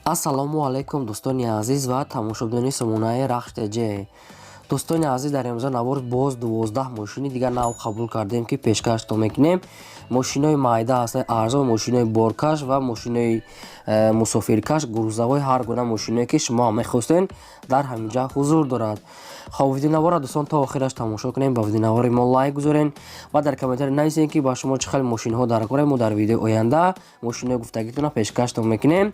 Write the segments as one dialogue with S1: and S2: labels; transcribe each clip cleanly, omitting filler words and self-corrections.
S1: Ассалому алайкум, дӯстони азиз ва тамошобинони сомонаи Рахш ТЖ. Дӯстони азиз, дар имрӯза навор боз 12 мошини дигар нав қабул кардем, ки пешкаштон мекунем. Мошинои майда ҳастанд, арзон, мошинои боркаш ва мошинои мусофиркаш, грузовой, ҳар гуна мошиное ки шумо ҳам мехостед, дар ҳаминҷа ҳузур дорад. Хоб, видеонавора, дӯстон, то охираш тамошо кунем, ба видеонавори мо лайк гузорен ва дар комментарий нависем, ки ба шумо чӣ хел мошинҳо дар кора. Мо дар видеои оянда мошинои гуфтагитонро пешкаштон мекунем.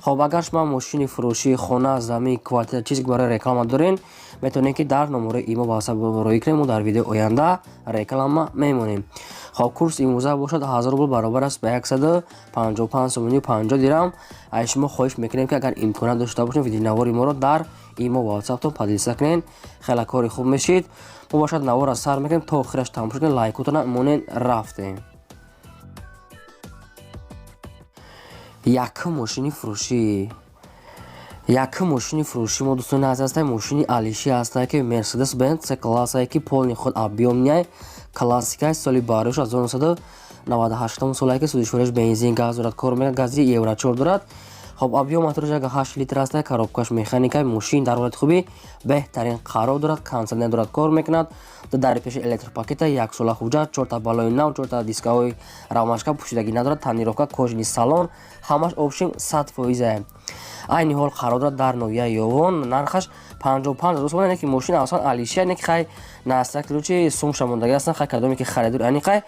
S1: Хоб, агар шумо мошини фурӯшӣ, хона, замин, квартира, чизе ки барои реклама дорен, метавонед, ки дар номерои имо WhatsApp роӣ кунем, мо дар видеои оянда реклама мемонем. Хоб, курс имрӯза бошад 1000 рубл, баробар аст ба 155 сомонию 50 дирам. Аз шумо хоҳиш мекунем, ки агар имконият дошта бошем, видеонавори моро дар имо WhatsApp-тон поделиться кунед, хеле кори хуб мешид. Мо бошад наворро сар мекунем, то охираш тамошо кунед, лайкотона монед. Рафтем. Якум мошини фурӯшӣ, якум мошини фурӯшӣ мо, дӯстони азиз, ҳастае мошини алиши ҳастае, ки Мерседес Бенз С классае, ки полный худ объёмный, классикаи, соли барош 1998 солае, ки сӯзишвориш бензин, газ дорад, кор мекунад, гази евро 4 дорад. Хоб, объём мотораш 8 литр ҳастае, коробкаш механикай, мошин дар ҳолати хуби беҳтарин қарор дорад, кондитсионер дорад, кор мекунад, дар пеши электропакета, яксола ҳуҷҷат, чорта балои нав, чорта дискаҳои рамашка, пӯшидагӣ надорад, тонировка, кожаный салон, ҳамаш общем 100%. Айни ҳол қарор дорад дар ноҳияи Ёвон, нархаш 55 000 сомон, яъне ки мошин аслан алишия, яъне ки хай настаклучи сумша мондагӣ ҳастанд. Хай, кадоме ки харидор, яъне хай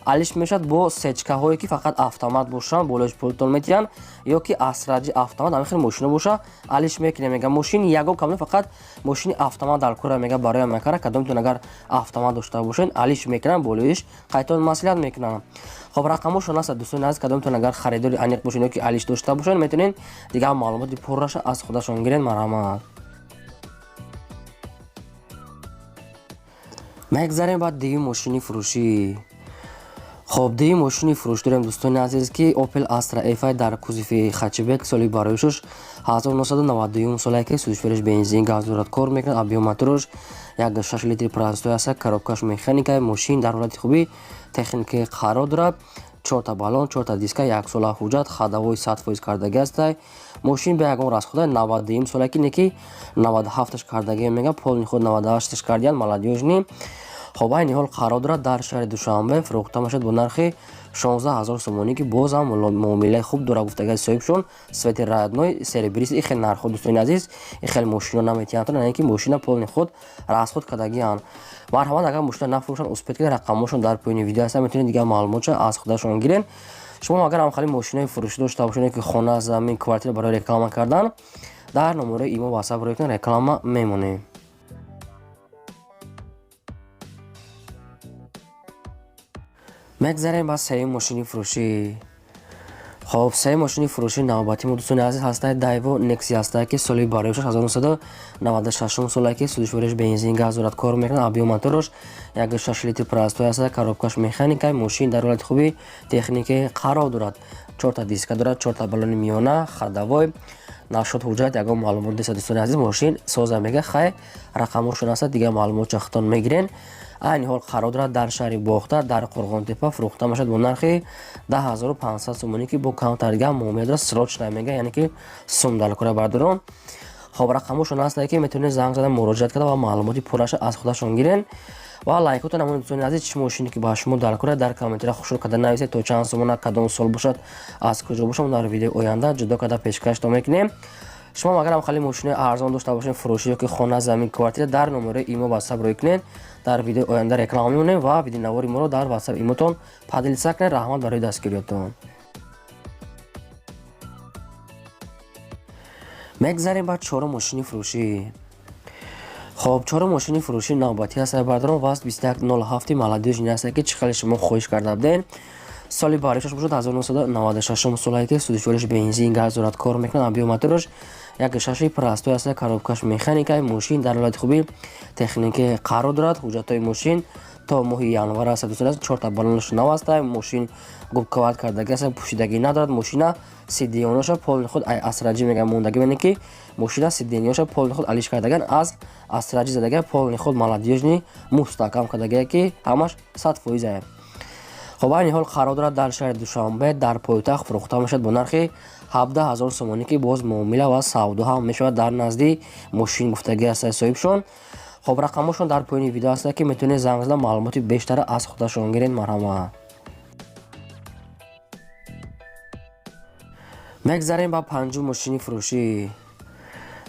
S1: алиш мешавад бо сечкаҳое, ки фақат автомат бошанд, болош пултон метиҳанд, ё ки асраҷи автомат, ҳамин хел мошино боша, алиш мекунем. Мега, мошини ягон камне, фақат мошини автомат дар кора, мега, барои макара. Кадомтон агар автомат дошта бошед, алиш мекунам, болоиш қайтон маслиҳат мекунам. Хоб, рақамошон аст, дӯстони азиз, кадомтон агар харидори аниқ бошед ё ки алиш дошта бошед, метавонед дигар маълумоти пурраша аз худашон гиред. Марҳамат. Мегзарем ба дуюм мошини фурӯшӣ. Хоб, дуюм мошини фурӯш дорем, дӯстони азиз, ки Opel Astra F дар кузови хэтчбек, соли бароишаш 1992 солае, ки сӯзишвориш бензин, газ дорад, кор мекунад, объём мотораш 1,6 литри простой аст, коробкаш механика, мошин дар ҳолати хуби техникӣ қарор дорад, чорта баллон, чорта диска, яксола ҳуҷҷат, ходовой 100% кардагӣ астай. Мошин ба ягон расхода, 92 солае, ки неки 97-аш кардагӣ, мега, полный худ 98-аш кардиян, молодёжный. Хоб, айни ҳол қарор дорад дар шаҳри Душанбе, фурӯхта мешавад бо нархи 16 000 сомонӣ, ки боз ҳам муомилаи хуб дорад, гуфтагаи соҳибшон. Цвети родной, серебристый. И хел нархҳо, дӯстони азиз, и хел мошино наметиҳанд, яъне ки мошина полный худ расход кардагианд. Марҳамат, агар мошина нафурӯшанд, успеть кунед, рақамҳошон дар поёни видео ҳастанд, метавонед дигар маълумотшо аз худашон гиред. Шумо агар ҳамхали мошинои фурӯшӣ дошта бошед, ки хона, замин, квартира барои реклама кардан, дар номерои имо WhatsApp роӣ кунед, реклама мемонем. Мегзарем ба сеюм мошини фурӯшӣ. Хоб, сеюм мошини фурӯшии навбатӣ мо, дӯстони азиз, ҳастаи Дайво Некси ҳастае, ки соли бароишаш 1996 солае, ки сӯзишвориш бензин, газ дорад, кор мекунад, объём мотораш 1,6 литр простой аст, коробкаш механика, мошин дар ҳолати хуби техникӣ қарор дорад, чорта диска дорад, чорта баллони миёна, ходовой, нашуд ҳуҷҷат, ягон маълумот нест, дӯстони азиз, мошин соза, мега. Хай, рақамҳошон аст, дигар маълумот чахтон мегирен. Айни ҳол қарор дорад дар шаҳри Бохтар, дар Қурғонтепа, фурӯхта мешавад бо нархи 10 500 сомонӣ, ки бо камтар дигар муомила дорад, срочно, мега, яъне ки сум дар кора, бардорон. Хоб, рақамҳошон ҳастае, ки метавонед занг зада, муроҷиат карда ва маълумоти пурраша аз худашон гирен ва лайкотон намонед. Дӯстони азиз, чӣ мошине ки ба шумо дар кора, дар комментария хушрӯ карда нависед, то чанд сомона, кадом сол бошад, аз куҷо бошад, мо дар видеои оянда ҷудо карда пешкаштон мекунем. Шумо агар ҳамхали мошинои арзон дошта бошед, фурӯшӣ ё ки хона, замин, квартира, дар номерои имо WhatsApp роӣ кунед, дар видеои оянда реклама мемонем ва видеонавори моро дар WhatsApp имотон поделиться кунед. Раҳмат барои дастгириётон. Мегзарем ба чорум мошини фурӯшӣ. Хоб, чорум мошини фурӯшии навбатӣ ҳаст, бардорон, ВАЗ 2107 молодёжный ҳаст, ки чӣ хеле шумо хоҳиш карда будед. Соли баришаш бошад 1996 солае, ки сӯзишвориш бензин, газ дорад, кор мекунад, объём мотораш 1,6 простой аст, коробкаш механика, мошин дар ҳолати хуби техникӣ қарор дорад, ҳуҷҷатҳои мошин то моҳи январ аст, дӯстон азиз, чорта баллонаш нав аст, мошин губковать кардагӣ аст, пӯшидагӣ надорад, мошина сиденьеша полный худ асраҷӣ, мегӯям, мондагӣ, яъне ки мошина сиденьеша полный худ алиш кардаган, аз асраҷӣ задага, полный худ молодёжный, мустаҳкам кардагие, ки ҳамаш 100%. Хоб, айни ҳол қарор дорад дар шаҳри Душанбе, дар пойтахт, фурӯхта мешавад бо нархи 17 000 сомонӣ, ки боз муомила ва савдо ҳам мешавад дар назди мошин, гуфтагӣ ҳастад соҳибшон. Хоб, рақамҳошон дар поёни видео ҳастад, ки метавонед занг зада, маълумоти бештара аз худашон гиред. Марҳамат. Мегзарем ба панҷум мошини фурӯшӣ.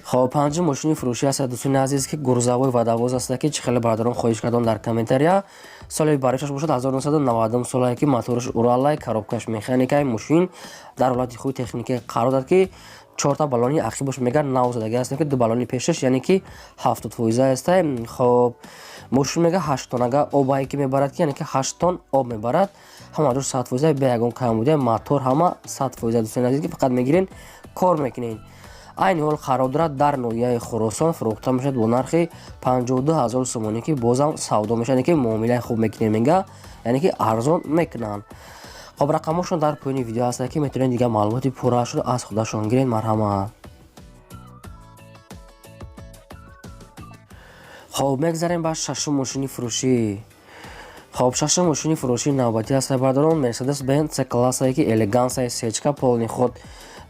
S1: Хоб, панҷум мошини фурӯшӣ ҳастад, дӯстони азиз, ки грузовой водовоз ҳастад, ки чӣ хеле бародарон хоҳиш кардам дар комментария. Соли баришаш бошад 1990 солае, ки мотораш Уралай, коробкаш механикай. Мошин дар ҳолати хуби техникӣ қарор дорад, ки чорта баллони ақибаш мегар нав задагӣ ҳастанд, ки ду баллони пешаш, яъне ки 70% ҳастай. Хоб, мошин мега ҳашттонага обае ки мебарад, ки яъне ки 8 тонн об мебарад. Ҳама ҷош 100%, бе ягон камбудия, мотор ҳама 100%, дӯстони азиз, ки фақат мегирен, кор мекунен. Айни ҳол қарор дорад дар ноҳияи Хуросон, фурӯхта мешавад бо нархи 52 000 сомонӣ, ки бозам савдо мешавад, яъне ки муомилаи хуб мекунем мега, яъне ки арзон мекунанд. Хоб, рақамҳошон дар поёни видео ҳастанд, ки метавонед дигар маълумоти пурраашро аз худашон гиред. Марҳамат. Хоб, мегзарем ба шашум мошини фурӯшӣ. Хоб, шашум мошини фурӯшии навбатӣ ҳастад, бародарон, Мерседес Бенз С классае, ки элегансае, сечка, полный ход,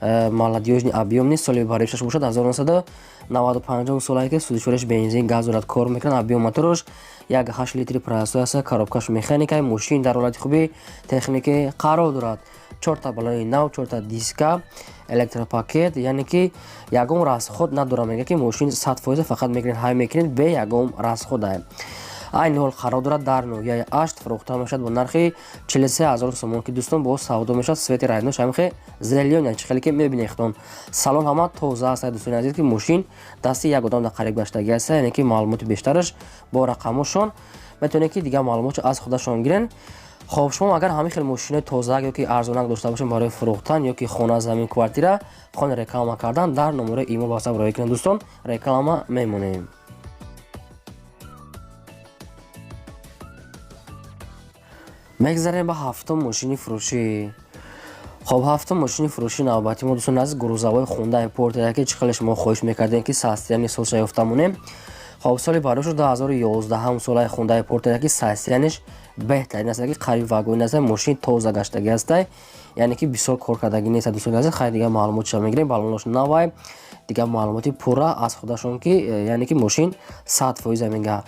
S1: молодёжный, объёмный. Соли баришаш бошад 1995 солае, ки сӯзишвориш бензин, газ дорад, кор мекунад. Объём мотораш 1,8 литри простой аст, коробкаш механикай. Мошин дар ҳолати хуби техникӣ қарор дорад: чорта баллони нав, чорта диска, электропакет, яъне ки ягон расход надорад. Мега, ки мошин 100%, фақат мекунед, ҳай мекунед, бе ягон расхода. Айни ҳол қарор дорад дар ноҳияи Ашт, фурӯхта мешавад бо нархи 43 000 сомон, ки, дӯстон, боз савдо мешавад. Цвети роднойш ҳамихе зелёный, чӣ хеле ки мебинед худон, салон ҳама тоза аст, дӯстони азиз, ки мошин дасти як одам дар қариб гаштагӣ аст. Яъне ки маълумоти бештараш бо рақамҳошон, метавонед, ки дигар маълумотшо аз худашон гирен. Хоб, шумо агар ҳамин хел мошинои тозаак ё ки арзонак дошта бошед барои фурӯхтан, ё ки хона, замин, квартира, хона реклама кардан, дар номерои имо, ватсап роҳӣ кунед, дӯстон, реклама мемонем. Мегзарем ба ҳафтум мошини фурӯшӣ. Хоб, ҳафтум мошини фурӯшии навбати мо, дӯстони азиз, грузовой Хундай Портер, ки чӣ хеле шумо хоҳиш мекардем, ки состояние солша ёфта монем. Хоб, соли барошу 2011 солаи Хундай Портер, ки состояниеш беҳтарин аст, ки қариб вагон аст. Мошин тоза гаштагӣ ҳастай, яъне ки бисёр кор кардагӣ нест, дӯстони азиз. Хайр, дигар маълумотша мегирем, баллонош навай, дигар маълумоти пурра аз худашон, ки яъне ки мошин 100% мега.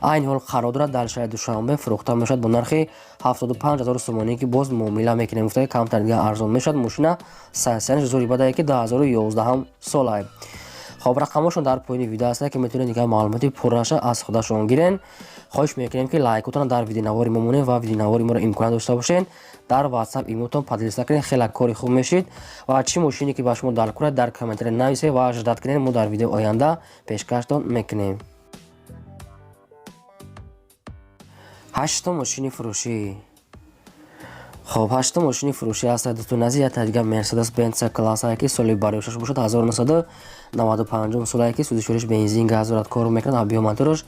S1: Айни ҳол қарор дорад дар шаҳри Душанбе, фурӯхта мешавад бо нархи 75 000 сомонӣ, ки боз муомила мекунем, гуфта, камтар дигар арзон мешавад. Мошина состояниеш зури бадае, ки 2011 солае. Хоб, рақамҳошон дар поёни видео ҳастанд, ки метавонед дигар маълумоти пурраша аз худашон гирен. Хоҳиш мекунем, ки лайкотонро дар видеонавори мо монед ва видеонавори моро имконият дошта бошед, дар ватсап, имотон поделиться кунед, хеле кори хуб мешид. Ва чӣ мошине ки ба шумо даркорад, дар комментария нависед ва ждать кунед, мо дар видеои оянда пешкаштон мекунем. Ҳаштум мошини фурӯшӣ. Хоб, ҳаштум мошини фурӯшӣ ҳастад, дӯстони азиз, якта дигар Мерседес Бенз классае, ки соли барёшаш бошад 1995 солае, ки сӯзишвориш бензин, газ дорад, кор мекунад. Объём мотораш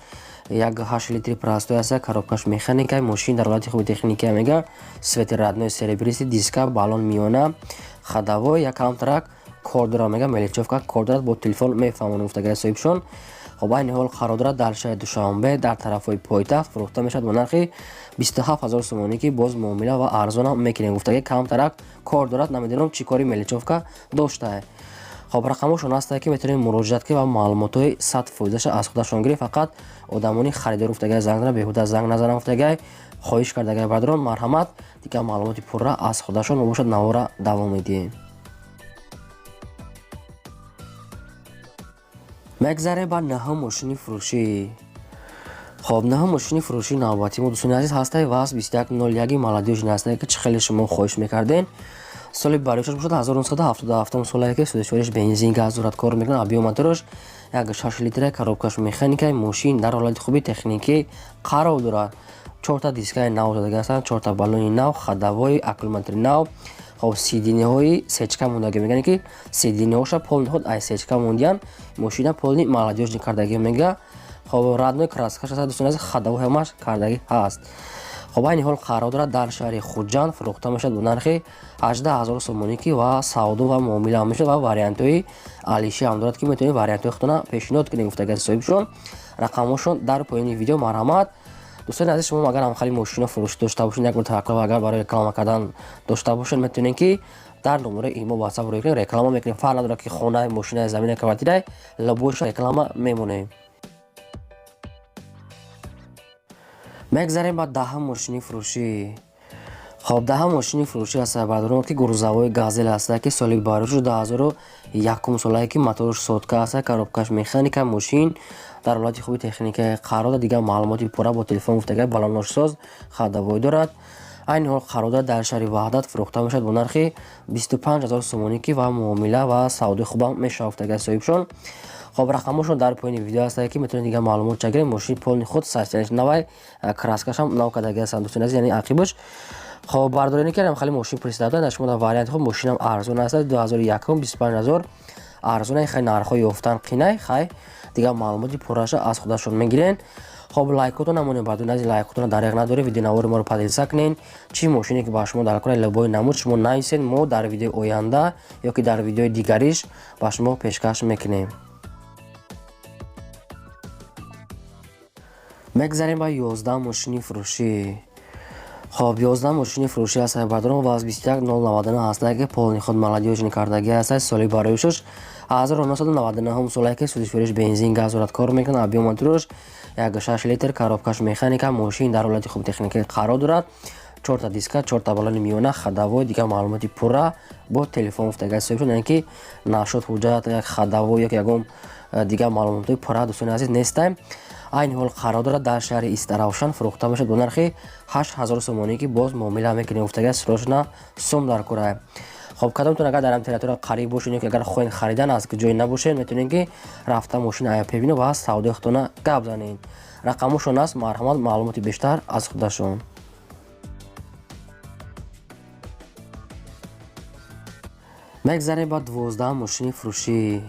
S1: 1,8 литри простой аст, коробкаш механика. Мошин дар ҳолати хуби техникия, мега, цвети родной серебристый, диска, баллон миёна, ходовой як камтарак кор дорад, мега, мелочёвка кор дорад, бо телефон мефаҳмонад, гуфтагар соҳибшон. Хоб, айни ҳол қарор дорад дар шаҳри Душанбе, дар тарафҳои пойтахт, фурӯхта мешавад бо нархи 27 000 сомонӣ, ки боз муомила ва арзонам мекунем, гуфтаги. Камтарак кор дорад, намедонам чӣ кори мелочёвка доштае. Хоб, рақамҳошон ҳастае, ки метавонед муроҷиат кунед ва маълумотҳои 100%-аша аз худашон гиред. Фақат одамони харидор, гуфтагай, занг занад, беҳуда занг назанам, гуфтагай, хоҳиш кардагай бародарон. Марҳамат, дигар маълумоти пурра аз худашон мебошад. Навора давом медиҳем. Мегзарем ба наҳум мошини фурӯшӣ. Хоб, наҳум мошини фурӯшии навбати мо, дӯстони азиз, ҳастаи ВАЗ 2101 молодёжный ҳастае, ки чӣ хеле шумо хоҳиш мекардем. Соли барёшаш бошад 1977 солае, ки сӯзишвориш бензин, газ дорад, кор мекунад. Объём мотораш 1,6 литра, коробкаш механика. Мошин дар ҳолати хуби техникӣ қарор дорад: чорта дискаи нав задагӣ ҳастанд, чорта баллони нав, ходовой, аккумулятори нав. Хоб, сиденьяҳои сечка мондагӣ, мегӯянд, ки сиденьяҳоша полный худ ай сечка мондиян. Мошина полный молодёжный кардагӣ, мега. Хоб, родной краскаш аст, дӯстони азиз, ходовой ҳамаш кардагӣ ҳаст. Хоб, айни ҳол қарор дорад дар шаҳри Хуҷанд, фурӯхта мешавад бо нархи 18 000 сомонӣ, ки ва савдо ва муомила мешавад ва вариантҳои алиши ҳам дорад, ки метавонед вариантҳои худтона пешниҳод кунед, гуфтагӣ соҳибшон. Рақамҳошон дар поёни видео. Марҳамат, дӯстони азиз, шумо агар ҳамхали мошино фурӯшӣ дошта бошед, як бор таваккул, агар барои реклама кардан дошта бошед, метавонед, ки Дар номерои имо, WhatsApp рӯй кунед, реклама мекунем. Фарқ надорад, ки хонаи, мошинаи, замина, квартираи, любой ша реклама мемонем. Мегзарем ба даҳам мошини фурӯшӣ. Хоб, даҳам мошини фурӯшӣ аст, бардорон, ки грузовой Газел аст, ки соли барошу 2001 солае, ки моторш сотка аст, коробка ш механика, мошин дар ҳолати хуби техника қарор дорад. Дигар маълумоти пурра бо телефон гуфтага. Балоношсоз, ходовой дорад. Айни ҳол қарор дорад дар шаҳри Ваҳдат, фурӯхта мешавад бо нархи 25 000 сомонӣ, ки ва муомила ва савдои хубам мешавад, гуфтага соҳибшон. Хоб, рақамошон дар поёни видео ҳастае, ки метавонед дигар маълумот чагиред. Мошини полный худ, состояние ш навай, краска шам нав кардаги ҳастанд, дӯстони азиз, яъне ақибаш. Хоб, бардорени ки хеле мошин пурсида дар шумо дар варианти хуб, мошинам арзон аст, 2001, 25 000, арзон, хай, нархҳо ёфтан қинай. Хай, дигар маълумоти пурраша аз худашон мегирен. Хоб, лайкотон намонем, бардони азиз, лайкотона дареғ надоред, видеонавори моро поделиться кунед. Чӣ мошине ки ба шумо дар кора, любой намуд, шумо нависед, мо дар видеои оянда ё ки дар видеои дигариш ба шумо пешкаш мекунем. Мегзарем ба 11 мошини фурӯшӣ. Хоб, 11 мошини фурӯшӣ аст, бардорон, ВАЗ 21099 ҳастае, ки полный худ молодёжный кардагӣ ҳастад. Соли бароишаш 1999 солае, ки сӯзишвориш бензин, газ дорад, кор мекунад. Объём мотораш 1,6 литр, коробка ш механика, мошин дар ҳолати хуби техникӣ қарор дорад. Чорта диска, чорта балони миёна, ходовой. Дигар маълумоти пурра бо телефон гуфтага соҳиб шуд, яъне ки нашуд ҳуҷҷат, як ходовой, як ягон дигар маълумотҳои пурра, дӯстони азиз, нестаем. Айни ҳол қарор дорад дар шаҳри Истаравшан, фурӯхта мешавад бо нархи 8000 сомонӣ, ки боз муомила мекунем, гуфтага. Срочно сум дар кора. Хоб, кадомтон агар дар территория қариб бошед ё ки агар хоҳед харидан, аз ҷое набошед, метавонед, ки рафта мошини аяп бибинед ва савдои худтона гап занед. Рақамошон аст, марҳамат, маълумоти бештар аз худашон. Мегзарем ба 12 мошини фурӯшӣ.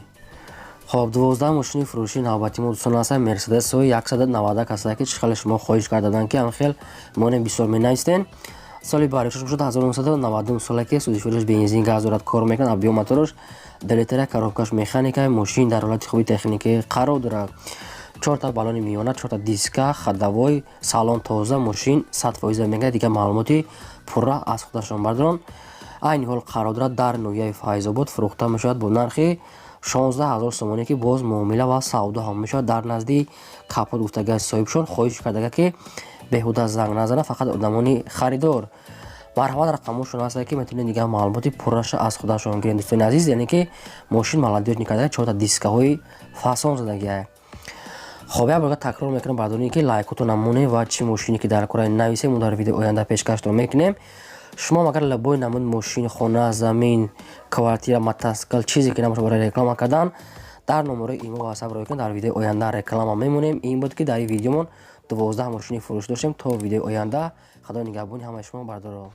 S1: Хоб, 12 мошини фурӯшӣ навбати мо, дӯстон, ҳастанд Мерседесҳои 191 ҳастанд, ки чӣ хеле шумо хоҳиш кардаданд, ки ҳам хел монем, бисёр менавистен. Соли баришаш бошад 1990 соле, ки сӯзишвориш бензин, газ дорад, кор мекунад. Объём мотораш 2 литра, коробка ш механика, мошин дар ҳолати хуби техникӣ қарор дорад. Чорта балони миёна, чорта диска, ходовой, салон тоза, мошин 100% мегӯяд. Дигар маълумоти пурра аз худашон, бардорон. Айни ҳол қарор дорад дар ноҳияи Файзобод, фурӯхта мешавад бо нархи 16 000 сомонӣ, ки боз муомила ва савдо ҳам мешавад. Дар наздии капот, гуфтага соҳибшон. Хоҳиш кардага, ки беҳуда занг назанад, фақат одамони харидор. Марҳамат, рақамошон ҳастад, ки метавонед дигар маълумоти пурраша аз худашон гиред, дӯстони азиз. Яъне ки мошин молодёжный карда, чорта дискаҳои фасон задагиа. Хоб, як борга такрор мекунам, бардорин, ки лайкотон намонед ва чӣ мошине ки дар кора, нависем, мо дар видеои оянда пешкаштон мекунем. Шумо агар любой намуд мошин, хона, замин, квартира, мотоцикл, чизе ки набошад, барои реклама кардан дар номерои имо, WhatsApp рӯй кунед, дар видеои оянда реклама мемонем. Ин буд, ки дар ин видеомон 12 мошини фурӯш доштем. То видеои оянда, худо нигаҳбони ҳамаи шумо, бардоро.